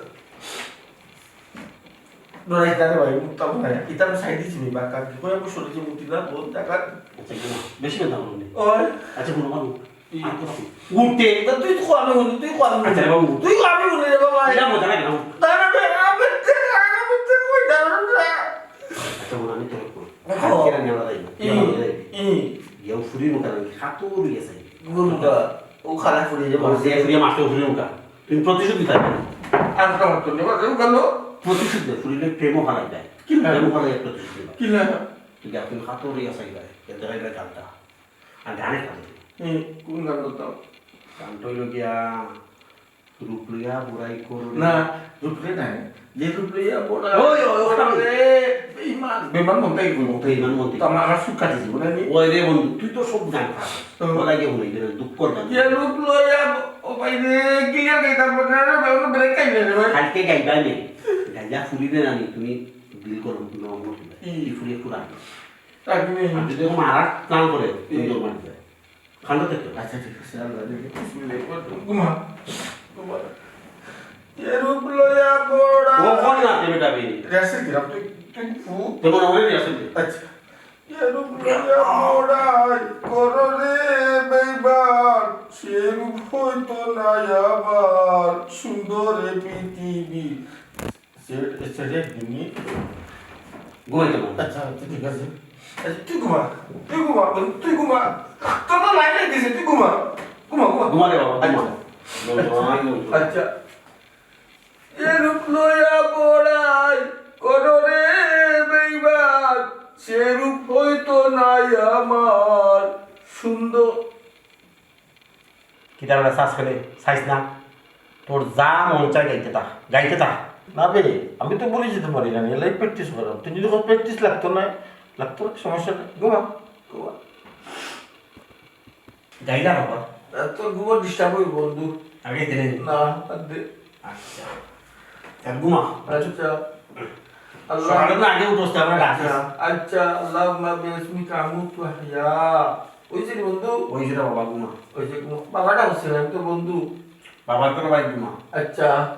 ডরাইস না রে ভাই, মুততাম না। ইতা আমি সাইড দিছি নি, বাক্কা কি করে আমি সরে যে মুতি না, বহুত জায়গা। আচ্ছা, ঘুমা। বেশি কথা বলুন। ওই। আচ্ছা, ঘুমা, ঘুমা। ই। আর কথা বল। উঠতে। তা তুই তো কো আমি বলি, তুই কো আমি বলি। আচ্ছা, রে বাবু। তুই কো আমি বলি রে বাবা। এটা মজা লাগে না। দাঁড়া রে, আমি তো, আমি তো কই দাঁড়া রে। আচ্ছা, বল, আমি তোরে কই। দেখো। আজকে না নেওয়া যাইব। ই, ই। ইয়া ফুরি মুখা লাগে, খাতো রইয়া যাইব। গুরুটা, ও খালা ফুরি যে ও যে ফুরি মারতে ফুরি মুখা। তুমি প্রতিশোধ নিতে পারবে না। আর তো হতো না, বাজারও গেল। প্রতিশোধ নেয়, ফুরিলে প্রেমও হারাই যায়। কি লাগে? প্রেমও হারাই যায় প্রতিশোধ নেয়। কি লাগে? ঠিক আছে, তুমি খাতো রিয়া চাই যায়, এ জায়গায় যায় গানটা। আর গানে খাবে। হুম, কোন গান করতাম? গানটা হইল গিয়া, রূপ লইয়া বড়াই করো রে। না, রূপ লইয়া নাই। যে রূপ লইয়া বড়াই ওই, ওই, ওটা করো রে, বেঈমান। বেঈমান মনটাই কইব। বেঈমান মনটাই। তো আমার, আমার সুখ কাটি দিব না নি? ওই রে বন্ধু, তুই তো সব গান খাস। হুম। ওরা গিয়ে বলে, এগুলো দুঃখর গান। যে রূপ লইয়া ব-, ও ভাই রে, clear গাইতাম পারি না রে ভাই, ওটা break খাই না রে ভাই। কালকে গাইবা নে। গাইলা ফুরিবে না নি, তুমি দিল করো, তুমি অমর দিবে। হুম। কি ফুরিয়ে পুরান। আর তুমি আর যদি এরকম আর এক plan করে, তুমি হুম। দৌড় মারবে। খান্ডা থেকে। আচ্ছা, ঠিক আছে, আল্লাহ দেখে। বিসমিল্লাহ, একবার ঘুমা, ঘুমা। এ রূপ লইয়া বড়া। ও, কোন না, তুমি যাবে? রিহার্সাল কিরাম? তুই, তুই ফু। তোমার আমার রিহার্সাল কিরাম? আচ্ছা। এ রূপ লইয়া বড়াই করো রে বেইমান, সে রূপ হইতো না আবার, সুন্দরে পৃথিবী। সেট, সেট, এক মিনিট। ঘুমাই যাবো। আচ্ছা, আচ্ছা, ঠিক আছে। আচ্ছা, তুই ঘুমা, তুই ঘুমা, বন্ধু, তুই ঘুমা। তোর তো লাইন লাগিয়েছে, তুই ঘুমা। ঘুমা, ঘুমা। ঘুমা রে বাবা, ঘুমা। আচ্ছা। ঘুমা, ঘুমা। আচ্ছা। এ রূপ লইয়া বড়াই করো রে বেইমান, সে রূপ হইতো না আমার। সুন্দর। কিতার বেটা শ্বাস ফেলে, চাইস না। তোর যা মন চায় গাইতে থাক, গাইতে থাক। না বে, আমি তো বলি যেতে পারি না, এলাই প্র্যাকটিস করাম। তুই যদি প্র্যাকটিস লাগতো না, লাগতো না, সমস্যা নেই। ঘুমা, ঘুমা। গাইলা বাবা। এত ঘুমো ডিস্টার্ব হইব বন্ধু। আগে দিলে। না, আর দে। আচ্ছা। তা ঘুমা। আচ্ছা। আল্লাহ। সকালে তো আগে উঠোস, তারপরে রাখিস। আচ্ছা, আচ্ছা, আল্লাহুম্মা বিসমিকা আমুতু ওয়া আহইয়া। ওই যে রে বন্ধু। ওই যে রে বাবা, ঘুমা। ওই যে ঘুমা। বাবাটা হচ্ছে না, আমি তো বন্ধু। বাবা তোর ভাই ঘুমা। আচ্ছা।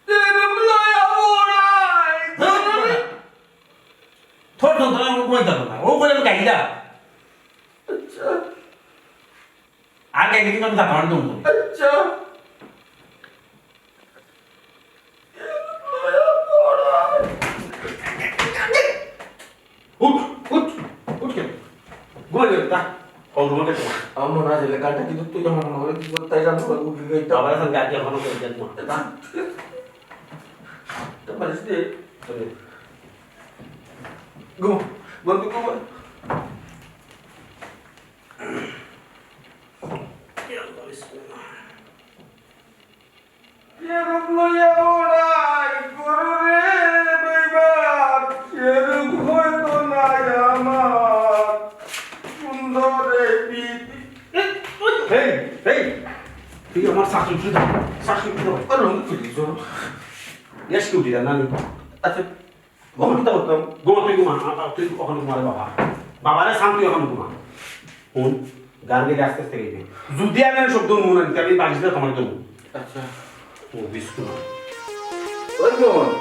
এরম লয়া বড়াই। ধর, ধর, ধর, আমি ঘুমাই যাবো না। ও বলে আমি গাইলা। আচ্ছা। আর গাইলে কিন্তু আমি ধাক্কা মারি দম করি। আচ্ছা। উঠ, উঠ, উঠ কেন? ঘুমাই যাবে, যা। ও, ঘুমাই যাবে। আমার মনে হয় যে গানটা কিন্তু তুই আমার মনে হয়, তাই জানতে পারবো কি গাইতে। আবার এখন গাইতে এখনো করে যাবো। যা। তো বালিশ দে। চলে। ঘুমা, বন্ধু ঘুমা। এরূপ লইয়া বড়াই করো রে বেইমান, এরূপ হয়তো নাই আমার সুন্দরে প্রীতি। এই, এই, তুই আমার চাকরি উঠে দাও, চাকরি উঠে দাও। আর রঙ তুই দিছো। Yes, কেউ দিলা না নি? আচ্ছা, অখন কিতা করতাম? ঘুমা, তুই ঘুমা, আ, আ, তুই অখন ঘুমা রে বাবা। বাবারে সান, তুই অখন ঘুমা। হুন, গান গেলে আস্তে আস্তে গাইবে। যদি আমি শব্দ মনে নিতে, আমি বালিশ দিয়ে তোমার দেবো। আচ্ছা। ও, বিস্কুট। ওই মোহন,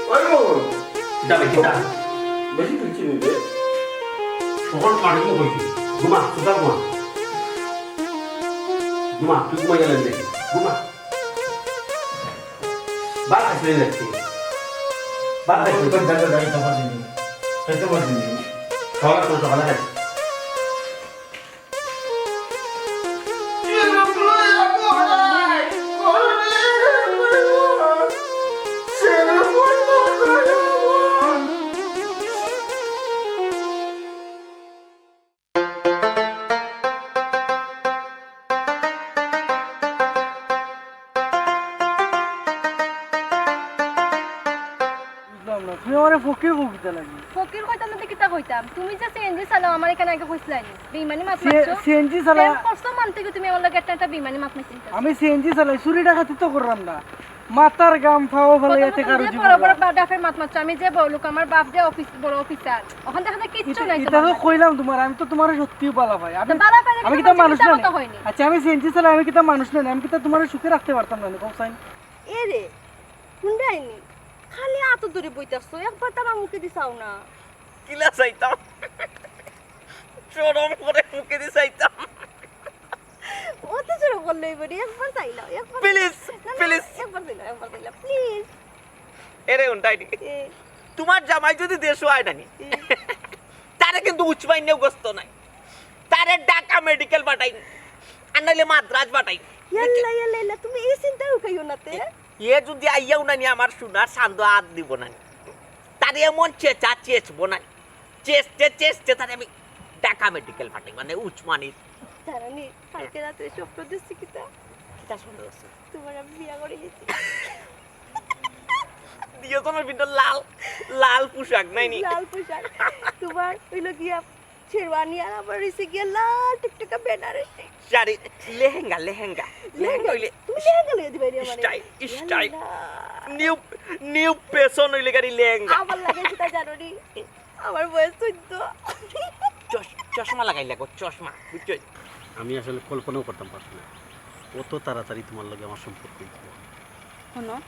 ওই মোহন। কিতা বে, কিতা? বেশি তুলছি নি রে। তখন পানি তো হইছে। ঘুমা, সুতা ঘুমা। ঘুমা, তুই ঘুমাই গেলেন রে। ঘুমা। ভাত খাইছিলি না আজকে? ভাত খাইছিলি? ওই দাদা, দাদা, খাইতে পারছি না। খাইতে পারছি না। খাওয়া তো সকালে খাইছি। বুঝলাম না, তুমি আমারে ফকির কও কিতা লাগি? ফকির কইতাম না তো কিতা কইতাম? তুমি যে সিএনজি চালাও, আমার এখানে আগে কইছিলায় নি? বেইমানি মাত সি-, মারছো? সিএনজি চালা- প্রেম করছো মানতে কি তুমি আমার লগে একটা, একটা বেইমানি মাত মারছো? আমি সিএনজি চালাই, চুরি ডাকাতি তো করলাম না। মাথার ঘাম পাও ফালাইয়া কত টেকার যে রুজি বড় বড় করলাম। বা-, ডাফের মাত মারছো, আমি যে বড় লোক, আমার বাপ যে অফিস, বড় অফিসার, ওখান দেখা যায় কিচ্ছু ইটা, নাই ইটা তো তোমার। কইলাম তোমার, আমি তো তোমার সত্যিও বালা পাই। আমি, তো বালা পাইলে আমি কিতা কিতা মানুষ না নি? মতো হয়নি। আচ্ছা, আমি সিএনজি চালাই, আমি কিতা মানুষ না নি? আমি কিতা তোমার সুখে রাখতে পারতাম না নি, কও চাইন? এ রে, হুন্ডাইনি, খালি আতো ধরি বই থাকছো, একবার তার মুখে দি চাও না। কিলা চাইতাম? শরম করে মুখে দি চাইতাম। অত শরম করলে অইবো নি, একবার চাইলাও, একবার। Please, না, না, please। একবার চাইলাও, একবার চাইলাও, please। এরে হুন্ডাইনি। এ। তোমার জামাই যদি দেশো আয় নানি, এ। তারে কিন্তু উসমাইন্নেও গ্রস্ত নাই। তারে ঢাকা মেডিকেল পাঠাই, আর নাইলে মাদ্রাজ পাঠাই। ইয়াল্লা, ইয়াল্লা, ইয়াল্লা, তুমি এই চিন্তা উকাইও না তে। এ যদি আইয়াও না নি, আমার সোনার চান্দো আত দিব না নি। তারে এমন চেঁচা চেঁচবো না নি। চেঁচতে চেঁচতে তারে আমি ঢাকা মেডিকেল পাঠাই, মানে উসমানীর। জানো নি, কালকে রাতে স্বপ্ন দেখছি কিতা? কিতা স্বপ্ন দেখছো? তোমার আমি বিয়া করে নিছি। দিয়েছো না বিন্দু লাল, লাল পোশাক নাই নি? লাল পোশাক। তোমার হইলো গিয়া শেরওয়ানি আর আমার হইছে গিয়া লাল টুকটুকা বেনারসি। শাড়ি, লেহেঙ্গা, লেহেঙ্গা। লেহেঙ্গা লেহেঙ্গা। হইলে তুমি লেহেঙ্গা লইয়া দিবায় রে আমারে। Style, style. ইয়াল্লা। নিউ, নিউ ফ্যাশন হইলে গাড়ি লেহেঙ্গা। আমার লাগে কিতা জানো নি? আমার বয়স চৌদ্দ। চশ-, চশমা লাগাইলা গো, চশমা, বুঝছো? আমি আসলে কল্পনাও করতাম পারছি না, অত তাড়াতাড়ি তোমার লগে আমার সম্পর্ক হইতো। হুনো,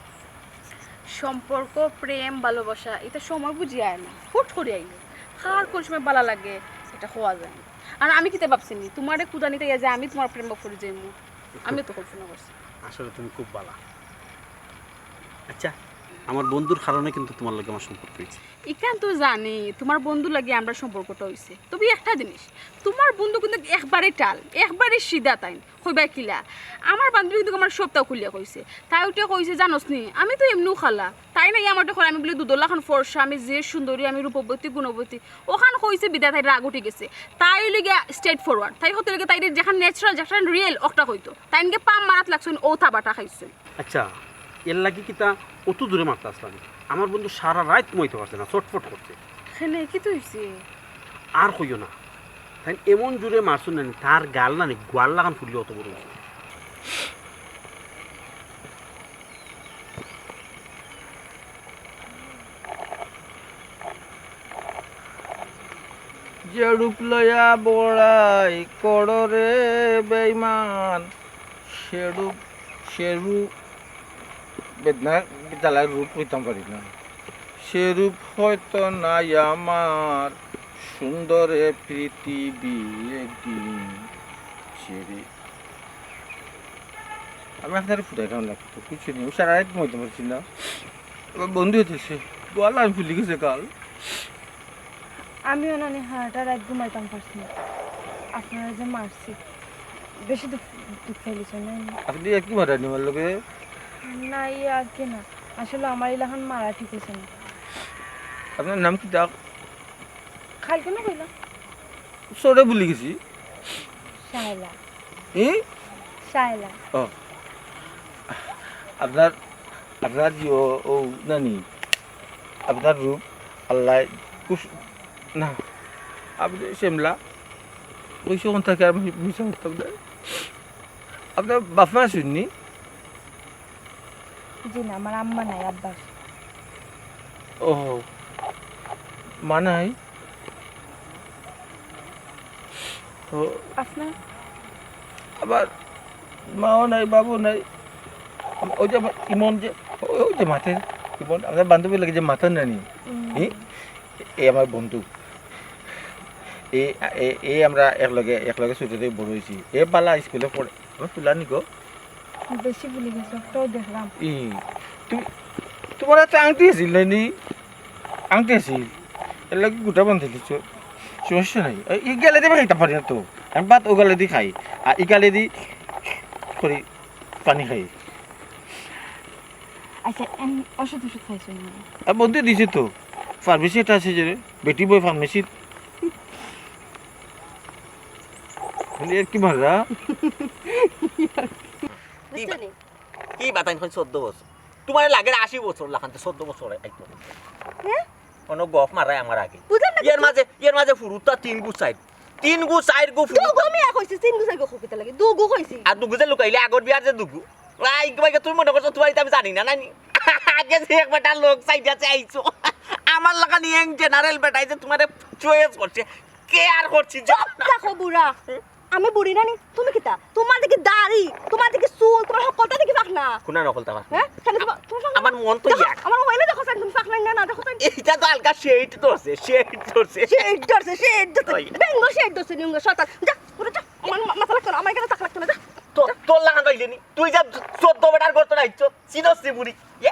সম্পর্ক, প্রেম, ভালোবাসা, ইতা সময় বুঝি আয় না, হুট করি আইবো। কার কোন সময় ভালা লাগে, ইটা কওয়া যায় না। আর আমি কিতা ভাবছি নি, তোমারে কুদানিতে গিয়া যে আমি তোমার প্রেমে পড়ি যাইমু, আমিও তো কল্পনা করছি। আসলে তুমি খুব ভালা। আচ্ছা, আমার বন্ধুর কারণে কিন্তু তোমার লগে আমার সম্পর্ক হইছে। ইখান তো জানি, তোমার বন্ধু লাগি আমরার সম্পর্কটা হইছে। তবে একটা জিনিস, তোমার বন্ধু কিন্তু একবারে টাল, একবারে সিধা তাইন। কইবা কিলা? আমার বান্ধবী কিন্তু আমার সবটা খুলিয়া কইছে। তাই উঠে কইছে, "জানোস নি, আমি তো এমনেউ কালা।" তাইন আইয়া আমারে কয় আমি বুলে দুধর লাখান ফর্সা, আমি যে সুন্দরী, আমি রূপবতী, গুণবতী। অখান কইছে বিদায় তাইর রাগ উঠি গেছে। তাই অইলো গিয়া straight forward। তাই কইতে অইলো গিয়া তাইর যেখান natural, যেখান real, অকটা কইতো। তাইন গিয়া পাম মারাত লাগছইন, অউ থাবাটা খাইছইন। আচ্ছা, এর লাগি কিতা অত জোরে মারতা আছলা নি? আমার বন্ধু সারা রাইত ঘুমাইতে পারছে না, ছটফট করছে। কেনে, কিতা অইছে? আর কইও না, তাইন এমন জোরে মারছইন না নি, তার গাল না নি, গোয়াল লাখান ফুললে অত বড় অইছে। যেরূপ লয়া বড়াই করো রে বেইমান, সেরূপ, সেরূপ বেদনা জ্বালায় রূপ কইতাম পারি না। সেরূপ হয়তো নাই আমার সুন্দরে পৃথিবী একদিন ছেড়ে। আমি আপনারে ফুটাই খাওয়ান লাগতো, কিছু নেই। আমি সারা রাত ঘুমাইতে পারছি না। আমার বন্ধু হইতেছে, বল আমি ভুলি গেছে কাল। আমিও নানি হারাটা রাত ঘুমাইতাম পারছি না। আপনারে যে মারছি, বেশি দুখ, দুখ পাইলিছেন না? আপনি আর কি মারানি আমার লগে? না, ইয়ে আর কি না। আসলে আমার ইলাখান মারা ঠিক হইছে না। আপনার নাম কিতা? কালকে না কইলাম। সরে ভুলি গেছি। শায়লা। ই? শায়লা। ও। আপনার, আপনার জি ও, ও নানি, আপনার রূপ আল্লাহ কুশ-, না, আপনি শ্যামলা, ওই সময় থাকে আমি মিশা করতাম না। আপনার বাপ মা শুননি? জি না, আমার আম্মা নাই, আব্বা আছে। ও, মা নাই? ও। আপনার? আমার মাও নাই, বাবাও নাই। ওই যে আমার ইমন যে, ওই, ওই যে মাতের, ইমন, আমার বান্ধবীর লগে যে মাতের নানি, হুম। এ, এ আমার বন্ধু। এ, এ, এ আমরা একলগে, একলগে ছোট থাকি বড় হইছি। এ বালা স্কুলে পড়ে, আমার ফুলানি গো। বেশি ভুলি গেছো, তো দেখলাম। ই, তুমি, তোমার একটা আংটি আছিল না নি? আংটি আছিল। এর লাগি গোটা বান্ধি দিছো। সমস্যা নাই। এই, এই গালে দি খাইতাম পারি না তো। আমি ভাত ও গালে দি খাই। আর এই গালে দি করি পানি খাই। আচ্ছা, এম, ওষুধ ওষুধ খাইছো না? আর বন্ধু দিছে তো। ফার্মেসি একটা আছে যে, বেটি বয় ফার্মেসি। মানে এর কি মাররা? বুঝছো নি? কি বাতাইন কইন চৌদ্দ বছর? তোমার লাগে আশি বছর লাখান, চৌদ্দ বছর আইতো। হ্যাঁ? কোনো গফ মারায় আমার আগে। বুঝলাম না এর কিছু। মাঝে, এর মাঝে ফুরুতা তিন গু চাইর। তিন গু চাইর গু ফুরুতা। দুগু আমি এক কইছি, তিন গু চাইর গু কইতে লাগে। দুগু কইছি। আর দুগু যে লুকাইলে আগর বিয়ার যে দুগু। আই, ভাই, তুমি মনে করছো তোমার ইতা আমি জানি না, নানি? আগে যে এক বেটা লোক চাইডা চাইছো। আমার লাখান young general বেটায় যে তোমারে choice করছে, care করছি, চুপ থাকো বুড়া। আমি বুড়ি না নি? তুমি কিতা? তোমার দেখি দাড়ি, তোমার দেখি চুল, তোমার হকলতা দেখি ফাঁকনা। কোনা নকলতা ফাঁকনা? হ্যাঁ? কেন তোমার, তোমার ফাঁকনা? আমার মন তো দেখো, এক। আমার মোবাইলে দেখো চাইন, তুমি ফাঁকনা না, না দেখো চাইন। এইটা তো হালকা shade ধরছে, shade ধরছে। Shade ধরছে, shade ধরছে। ওই। বেঙ্গো shade ধরছে, নিঙ্গো শয়তান। যা, পুরো যা। আমার মা-, মাথা লাগতো না, আমার এখানে টাকা লাগতো না, যা। তো-, তোর লাগান পাইলে নি? তুই যা চৌদ্দ বেটার গর্ত না ইচ্ছ, চিনস নি বুড়ি? ইয়ে?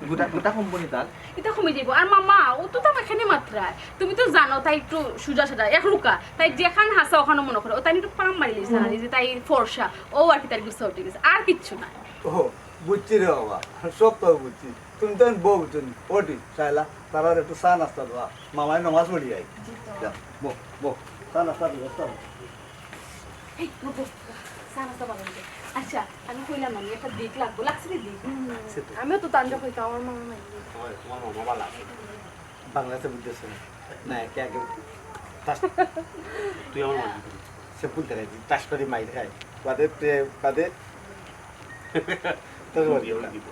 গোটা গোটা কোম্পানি তার। এটা কমে যাইব। আর মামা, ও তো তার এখানে মাত্রায়, তুমি তো জানো তাই একটু সুজা সাজা এক রুকা, তাই যেখান হাসা ওখানে মনে করে ও তাই একটু পাম মারি লিস না, যে তাই ফর্সা, ও আর কি তার গুসা উঠে গেছে, আর কিচ্ছু না। ও, বুঝছি রে বাবা, সব তো বুঝছি। তুমি তো বউ তুমি ওটি চাইলা, তারার একটু চা নাস্তা দেওয়া, মামায় নমাজ পড়ি আই। যা, বউ, বউ, চা নাস্তা ব্যবস্থা করো। এই, ও বউ, চা নাস্তা বানাই দে। আচ্ছা, আমি কইলাম আমি একটা দিক লাগবো, লাগছে নি দিক? আমিও তো তানরে কইতাম, আমার মামা নাই। তোমার তোমার মামা ভালো আছে। বাংলাতে বুঝতেছে না। না, একে আগে টাস, তুই আমার মাঝে দিবি। সে ভুলতে নাই, টাস করে মাইর খায়। বাদে, বাদে, তোর বাড়ি ওরা। দিব।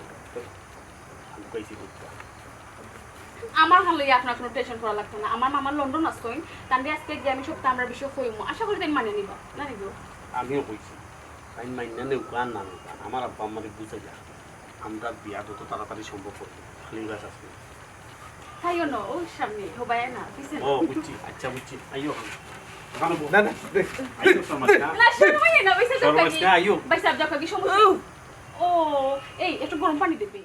আমি কইছি বুঝতে। আমার হলে আপনার কোনো টেনশন করা লাগতো না। আমার মামা লন্ডন আসতইন, তানরে আজকে গিয়ে আমি সবটা আমরা বিষয় কইমু। আশা করি তাই মানে নিবা, না নিব? আমিও কইছি। আমি মাইনা নেউকা আর না নেউকা। আমার আব্বা আমারে বুঝাইলা। আমরা বিয়া যত তাড়াতাড়ি সম্ভব করবো। খালি গাছ আসবে। তাইও না, ওই সামনে, হবায় না, পিছনে। ও, বুঝছি। আচ্ছা, বুঝছি। আইও ওখানে। ওখানে বউ। না, না, রে, আইও, শর্মাস না। না, সময় না, ওই সাথে শর্মাস না, আইও। ভাই সাহেব, দেখো কি সমস্যা? ও, এই, একটু গরম পানি দেবে।